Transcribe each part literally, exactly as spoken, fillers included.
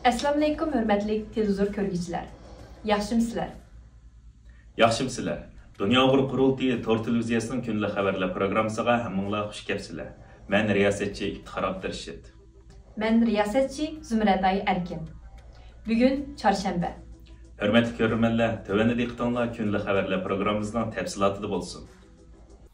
ئەسسالامۇئەلەيكۇم، ھۆرمەتلىك تېلېۋىزور كۆرگۈچىلەر. ياخشىمۇسىلەر؟ ياخشىمۇسىلەر؟ دۇنيا ئۇيغۇر قۇرۇلتىيى تور تېلېۋىزىيەسىنىڭ كۈندىلىك خەۋەرلەر پروگراممىسىغا ھەممىڭلار خۇش كەپسىلەر. مەن رىياسەتچى ئىپتىخار ئابدۇرېشىت. مەن رىياسەتچى زۇمرەتئاي ئەركىن. بۈگۈن چارشەنبە. ھۆرمەتلىك كۆرۈرمەنلەر، تۆۋەندە دىققىتىڭلار كۈندىلىك خەۋەرلەر پروگراممىمىزنىڭ تەپسىلاتىدا بولسۇن.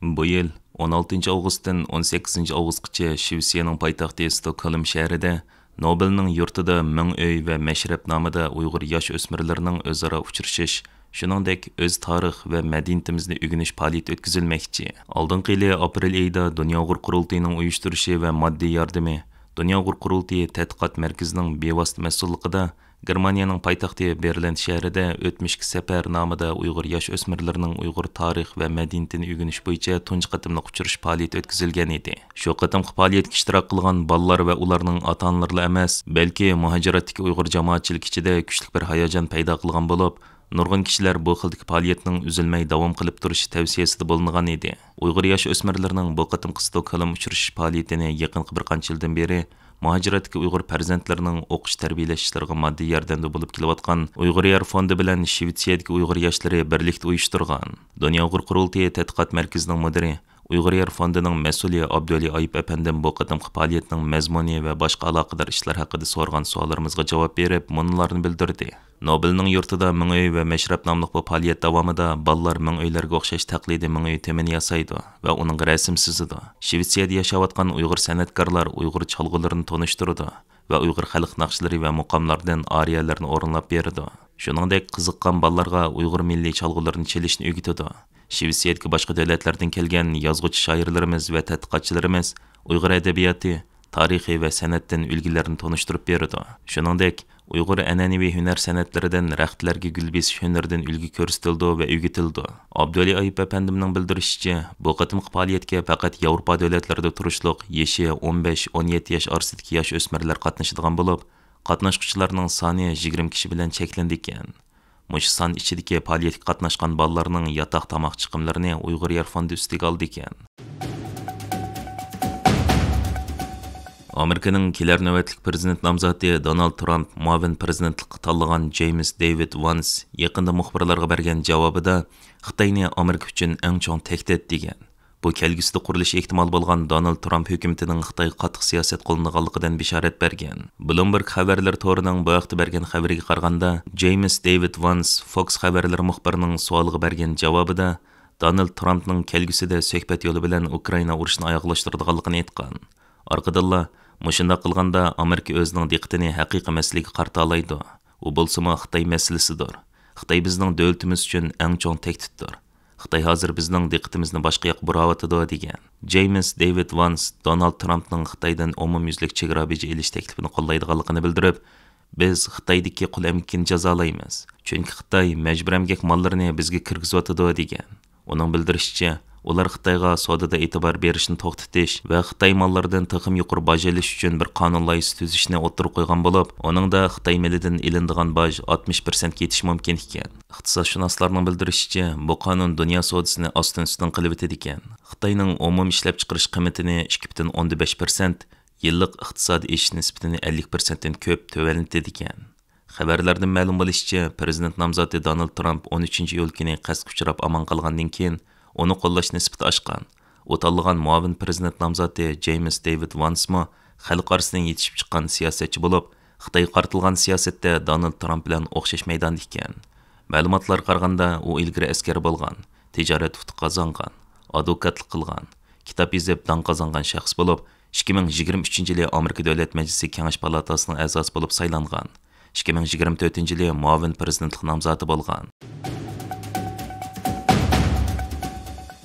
بۇ يىل ئون ئالتىنچى ئاۋغۇستتىن ئون سەككىزىنچى ئاۋغۇستقىچە شىۋېتسىيەنىڭ پايتەختى ستوكھولم شەھىرىدە نوبېلنىڭ يۇرتىدا مىڭ ئۆي ۋە مەشرەپ نامىدا ئۇيغۇر ياش ئۆسمۈرلىرىنىڭ ئۆزئارا ئۇچرىشىش، شۇنىڭدەك ئۆز تارىخ ۋە مەدەنىيىتىمىزنى ئۆگىنىش پائالىيىتى ئۆتكۈزۈلمەكچى. ئالدىنقى يىلى ئاپرېل ئېيىدا دۇنيا ئۇيغۇر قۇرۇلتىيىنىڭ ئۇيۇشتۇرۇشى ۋە ماددىي ياردىمى، دۇنيا ئۇيغۇر قۇرۇلتىيى تەتقىقات مەركىزىنىڭ بىۋاسىتە مەسئۇللۇقىدا گېرمانىيەنىڭ پايتەختى بېرلىن شەھىرىدە ئۆتمۈشكە سەپەر نامىدا ئۇيغۇر ياش ئۆسمۈرلىرىنىڭ ئۇيغۇر تارىخ ۋە مەدەنىيىتىنى ئۆگىنىش بويىچە تۇنجى قېتىملىق ئۇچرىشىش پائالىيىتى ئۆتكۈزۈلگەن ئىدى. شۇ قېتىمقى پائالىيەتكە ئىشتىراك قىلغان بالىلار ۋە ئۇلارنىڭ ئاتا-ئانىلىرىلا ئەمەس، بەلكى مۇھاجىرەتتىكى ئۇيغۇر جامائەتچىلىكى ئىچىدە كۈچلۈك بىر ھاياجان پەيدا قىلغان بولۇپ، نۇرغۇن كىشىلەر بۇ خىلدىكى پائالىيەتنىڭ ئۈزۈلمەي داۋام قىلىپ تۇرۇشى تەۋسىيەسىدە بولۇنغان ئىدى. ئۇيغۇر ياش ئۆسمۈرلىرىنىڭ بۇ قېتىمقى ستوكھولم ئۇچرىشىش پائالىيىتىنى يېقىنقى بىر قانچە يىلدىن بېرى مۇھاجىرەتتىكى ئۇيغۇر پەرزەنتلىرىنىڭ ئوقۇش تەربىيەلەش ئىشلىرىغا ماددىي ياردەمدە بولۇپ كېلىۋاتقان ئۇيغۇر يار فوندى بىلەن شىۋېتسىيەدىكى ئۇيغۇر ياشلىرى بىرلىكتە ئۇيۇشتۇرغان. دۇنيا ئۇيغۇر قۇرۇلتىيى تەتقىقات مەركىزىنىڭ مۇدىرى، ئۇيغۇر يار فوندىنىڭ مەسئۇلى ئابدۇئەلى ئايۇپ ئەپەندىم بۇ قېتىمقى پائالىيەتنىڭ مەزمۇنى ۋە باشقا ئالاقىدار ئىشلار ھەققىدە سورىغان سوئاللىرىمىزغا جاۋاب بېرىپ، مۇنۇلارنى بىلدۈردى. نوبېلنىڭ يۇرتىدا مىڭ ئۆي ۋە مەشرەپ ناملىق بۇ پائالىيەت داۋامىدا بالىلار مىڭ ئۆيلەرگە ئوخشاش تەقلىدىي مىڭ ئۆي تېمىنى ياسايدۇ ۋە ئۇنىڭغا رەسىم سىزىدۇ. شىۋېتسىيەدە ياشاۋاتقان ئۇيغۇر سەنئەتكارلار ئۇيغۇر چالغۇلىرىنى تونۇشتۇرىدۇ ۋە ئۇيغۇر خەلق ناخشىلىرى ۋە مۇقاملاردىن ئارىيەلەرنى ئورۇنلاپ بېرىدۇ. شۇنىڭدەك قىزىققان بالىلارغا ئۇيغۇر مىللىي چالغۇلىرىنى چېلىشنى ئۆگىتىدۇ. شىۋېتسىيەدىكى باشقا دۆلەتلەردىن كەلگەن يازغۇچى شائىرلىرىمىز ۋە تەتقىقاتچىلىرىمىز ئۇيغۇر ئەدەبىياتى، تارىخى ۋە سەنئەتتىن ئۈلگىلەرنى تونۇشتۇرۇپ بېرىدۇ. شۇنىڭدەك، ئۇيغۇر ئەنئەنىۋى ھۈنەر سەنئەتلىرىدىن رەختلەرگە گۈل بېسىش ھۈنىرىدىن ئۈلگە كۆرسىتىلىدۇ ۋە ئۆگىتىلىدۇ. ئابدۇئەلى ئايۇپ ئەپەندىمنىڭ بىلدۈرۈشىچە، بۇ قېتىمقى پائالىيەتكە پەقەت ياۋروپا دۆلەتلىرىدە تۇرۇشلۇق يېشى ئون بەش، ئون يەتتە ياش ئارىسىدىكى ياش ئۆسمۈرلەر قاتنىشىدىغان بولۇپ، قاتناشقۇچىلارنىڭ سانى يىگىرمە كىشى بىلەن چەكلىنىدىكەن. مۇشۇ سان ئىچىدىكى پائالىيەتكە قاتناشقان بالىلارنىڭ ياتاق تاماق چىقىملىرىنى ئۇيغۇر يار فوندى ئۈستىگە ئالىدىكەن. ئامېرىكىنىڭ كېلەر نۆۋەتلىك پىرېزىدېنت نامزاتى دونالد ترامپ مۇئاۋىن پىرېزىدېنتلىققا تاللىغان جېيمىس دېۋىد ۋانس يېقىندا مۇخبىرلارغا بەرگەن جاۋابىدا، خىتاينى ئامېرىكا ئۈچۈن ئەڭ چوڭ تەھدىت، دېگەن. بۇ كەلگۈسىدە قۇرۇلۇشى ئېھتىمال بولغان دونالد ترامپ ھۆكۈمىتىنىڭ خىتايغا قاتتىق سىياسەت قوللىنىدىغانلىقىدىن بېشارەت بەرگەن. بلومبېرگ خەۋەرلىرى تورىنىڭ بۇ ھەقتە بەرگەن خەۋىرىگە قارىغاندا، جېيمىس دېۋىد ۋانس فوكس خەۋەرلىرى مۇخبىرىنىڭ سوئالىغا بەرگەن جاۋابىدا، دونالد ترامپنىڭ كەلگۈسىدە سۆھبەت يولى بىلەن ئۇكرائىنا ئۇرۇشىنى ئاياغلاشتۇرىدىغانلىقىنى ئېيتقان. ئارقىدىنلا، مۇشۇنداق قىلغاندا ئامېرىكا ئۆزىنىڭ دىققىتىنى ھەقىقىي مەسىلىگە قارىتالايدۇ. ئۇ بولسىمۇ خىتاي مەسىلىسىدۇر. خىتاي بىزنىڭ دۆلىتىمىز ئۈچۈن ئەڭ چوڭ تەھدىتتۇر. خىتاي ھازىر بىزنىڭ دىققىتىمىزنى باشقا ياققا بۇراۋاتىدۇ، دېگەن. جېيمىس دېۋىد ۋانس دونالد ترامپنىڭ خىتايدىن ئومۇميۈزلۈك چېگرا بېجى ئېلىش تەكلىپىنى قوللايدىغانلىقىنى بىلدۈرۈپ، بىز خىتايدىكى قۇل ئەمگىكىنى جازالايمىز. چۈنكى خىتاي مەجبۇرىي ئەمگەك ماللىرىنى بىزگە كىرگۈزۈۋاتىدۇ، دېگەن. ئۇنىڭ بىلدۈرۈشىچە، ئۇلار خىتايغا سودىدا ئېتىبار بېرىشنى توختىتىش ۋە خىتاي ماللىرىدىن تېخىمۇ يۇقىرى باج ئېلىش ئۈچۈن بىر قانۇن لايىھىسى تۈزۈشنى ئوتتۇرىغا قويغان بولۇپ، ئۇنىڭدا خىتاي مېلىدىن ئېلىنىدىغان باج ئاتمىش پىرسەنتكە يېتىشى مۇمكىن ئىكەن. ئىقتىسادشۇناسلارنىڭ بىلدۈرۈشىچە، بۇ قانۇن دۇنيا سودىسىنى ئاستىن-ئۈستۈن قىلىۋېتىدىكەن. خىتاينىڭ ئومۇمىي ئىشلەپچىقىرىش قىممىتىنى ئىككى پۈتۈن ئوندىن بەش پىرسەنت، يىللىق ئىقتىسادىي ئېشىش نىسبىتىنى ئەللىك پىرسەنتتىن كۆپ تۆۋەنلىتىدىكەن. خەۋەرلەردىن مەلۇم بولۇشىچە، پىرېزىدېنت نامزاتى دونالد ترامپ ئون ئۈچىنچى ئىيۇل كۈنى قەستكە ئۇچراپ ئامان قالغاندىن كېيىن، ئۇنى قوللاش نىسبىتى ئاشقان. ئۇ تاللىغان مۇئاۋىن پىرېزىدېنت نامزاتى جېيمىس دېۋىد ۋانسمۇ خەلق ئارىسىدىن يېتىشىپ چىققان سىياسەتچى بولۇپ، خىتايغا قارىتىلغان سىياسەتتە دونالد ترامپ بىلەن ئوخشاش مەيداندا ئىكەن. مەلۇماتلارغا قارىغاندا، ئۇ ئىلگىرى ئەسكەر بولغان، تىجارەتتە ئۇتۇق قازانغان، ئادۋوكاتلىق قىلغان، كىتاب يېزىپ داڭ قازانغان شەخس بولۇپ، ئىككى مىڭ يىگىرمە ئۈچىنچى يىلى ئامېرىكا دۆلەت مەجلىسى كېڭەش پالاتاسىنىڭ ئەزاسى بولۇپ سايلانغان. ئىككى مىڭ يىگىرمە تۆتىنچى يىلى مۇئاۋىن پىرېزىدېنتلىق نامزاتى بولغان.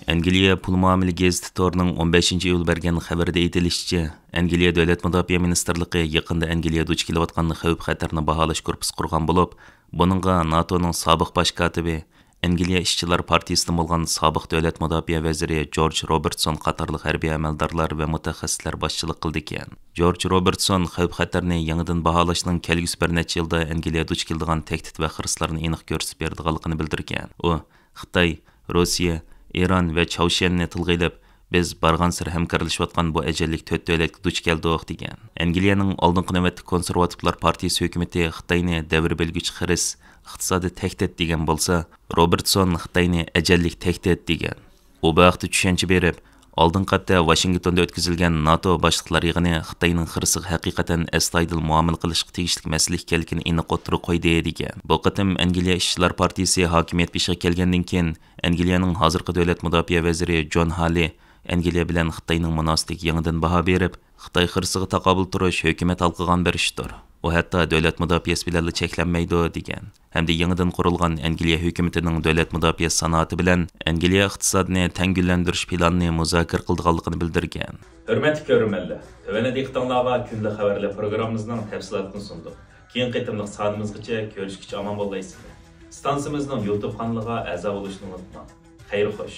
ئەنگلىيە پۇل مۇئامىلە گېزىتى تورىنىڭ ئون بەشىنچى ئىيۇل بەرگەن خەۋىرىدە ئېيتىلىشىچە، ئەنگلىيە دۆلەت مۇداپىئە مىنىستىرلىقى يېقىندا ئەنگلىيە دۇچ كېلىۋاتقان خەۋپ-خەتەرنى باھالاش گۇرۇپپىسى قۇرغان بولۇپ، بۇنىڭغا ناتونىڭ سابىق باش كاتىپى، ئەنگلىيە ئىشچىلار پارتىيىسىدىن بولغان سابىق دۆلەت مۇداپىئە ۋەزىرى جورج روبېرتسون قاتارلىق ھەربىي ئەمەلدارلار ۋە مۇتەخەسسىسلەر باشچىلىق قىلىدىكەن. جورج روبېرتسون خەۋپ-خەتەرنى يېڭىدىن باھالاشنىڭ كەلگۈسى بىر نەچچە يىلدا ئەنگلىيە دۇچ كېلىدىغان تەھدىت ۋە خىرىسلارنى ئېنىق كۆرسىتىپ بېرىدىغانلىقىنى بىلدۈرگەن. ئۇ، خىتاي، روسىيە، ئىران ۋە چاۋشيەننى تىلغا ئېلىپ، بىز بارغانسېرى ھەمكارلىشىۋاتقان بۇ ئەجەللىك تۆت دۆلەتكە دۇچ كەلدۇق، دېگەن. ئەنگلىيەنىڭ ئالدىنقى نۆۋەتتە كونسېرۋاتىپلار پارتىيىسى ھۆكۈمىتى خىتاينى دەۋر بۆلگۈچى خىرىس، ئىقتىسادىي تەھدىت دېگەن بولسا، روبېرتسون خىتاينى ئەجەللىك تەھدىت دېگەن. ئۇ بۇ ھەقتە چۈشەنچە بېرىپ، ئالدىنقى ھەپتە ۋاشىنگتوندا ئۆتكۈزۈلگەن ناتو باشلىقلار يىغىنى خىتاينىڭ خىرىسىغا ھەقىقەتەن ئەستايىدىل مۇئامىلە قىلىشقا تېگىشلىك مەسىلە ئىكەنلىكىنى ئېنىق ئوتتۇرىغا قويدى، دېگەن. بۇ قېتىم ئەنگلىيە ئىشچىلار پارتىيىسى ھاكىمىيەت بېشىغا كەلگەندىن كېيىن، ئەنگلىيەنىڭ ھازىرقى دۆلەت مۇداپىئە ۋەزىرى جون ھالى ئەنگلىيە بىلەن خىتاينىڭ مۇناسىۋىتىگە يېڭىدىن باھا بېرىپ، خىتاي خىرىسىغا تاقابىل تۇرۇش ھۆكۈمەت ھالقىغان بىر ئىشتۇر. ئۇ ھەتتا دۆلەت مۇداپىئەسى بىلەنلا چەكلەنمەيدۇ، دېگەن. ھەمدە يېڭىدىن قۇرۇلغان ئەنگلىيە ھۆكۈمىتىنىڭ دۆلەت مۇداپىئەسى سانائىتى بىلەن ئەنگلىيە ئىقتىسادىنى تەڭ گۈللەندۈرۈش پىلانىنى مۇزاكىرە قىلىدىغانلىقىنى بىلدۈرگەن. ھۆرمەتلىك كۆرۈرمەنلەر، تۆۋەندە دىققىتىڭلارغا كۈندىلىك خەۋەرلەر پروگراممىمىزنىڭ تەپسىلاتىنى سۇندۇق. كېيىنكى قېتىملىق سانىمىزغىچە كۆرۈشكىچە ئامان بولايسىلەر. ئىستانسىمىزنىڭ يۇتۇب قانىلىغا ئەزا بولۇشنى ئۇنتۇماڭ. خەير خوش.